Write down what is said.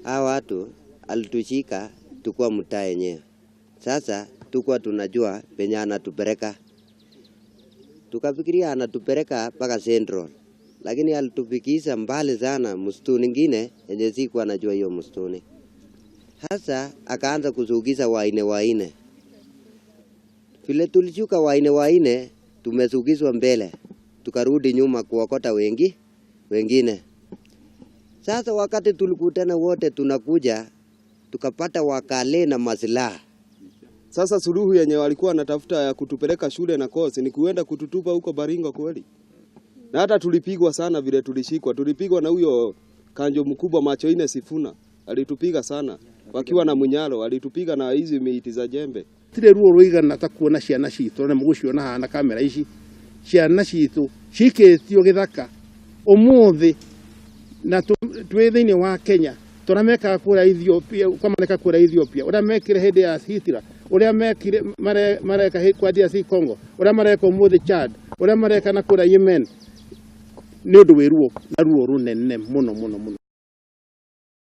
Hawa watu alitushika tukuwa mtaa yenyewe. Sasa tukuwa tunajua penye anatupeleka, tukafikiria anatupeleka mpaka Central, lakini alitufikisha mbali sana msituni ingine yenye sikuwa najua hiyo msituni. Hasa akaanza kusugiza waine waine, vile tulishuka waine waine, tumesugizwa mbele, tukarudi nyuma kuokota wengi wengine. Sasa wakati tulikutana wote tunakuja, tukapata wakale na masilaha. Sasa suluhu yenye walikuwa wanatafuta ya kutupeleka shule na kosi ni kuenda kututupa huko Baringo kweli. Na hata tulipigwa sana vile tulishikwa, tulipigwa na huyo kanjo mkubwa macho ine Sifuna, alitupiga sana wakiwa na Munyalo, alitupiga na hizi miti za jembe. Tire ruo ruigana ta kuona ciana citũ na mũgũciona haha na kamera ici, ciana citũ cikĩtio gĩthaka ũmũthĩ na twĩ thĩinĩ wa Kenya, tũrĩa mekaga kũrĩa Ethiopia, kwa mareka kũrĩa Ethiopia, ũrĩa mekire hĩndĩ ya Hitler, ũrĩa mekire mareka kwa DRC Congo, ũrĩa mareka ũmũthĩ Chad, ũrĩa mareka na kũrĩa Yemen, nĩ ũndũ wĩ ruo na ruo rũnene mũno mũno mũno.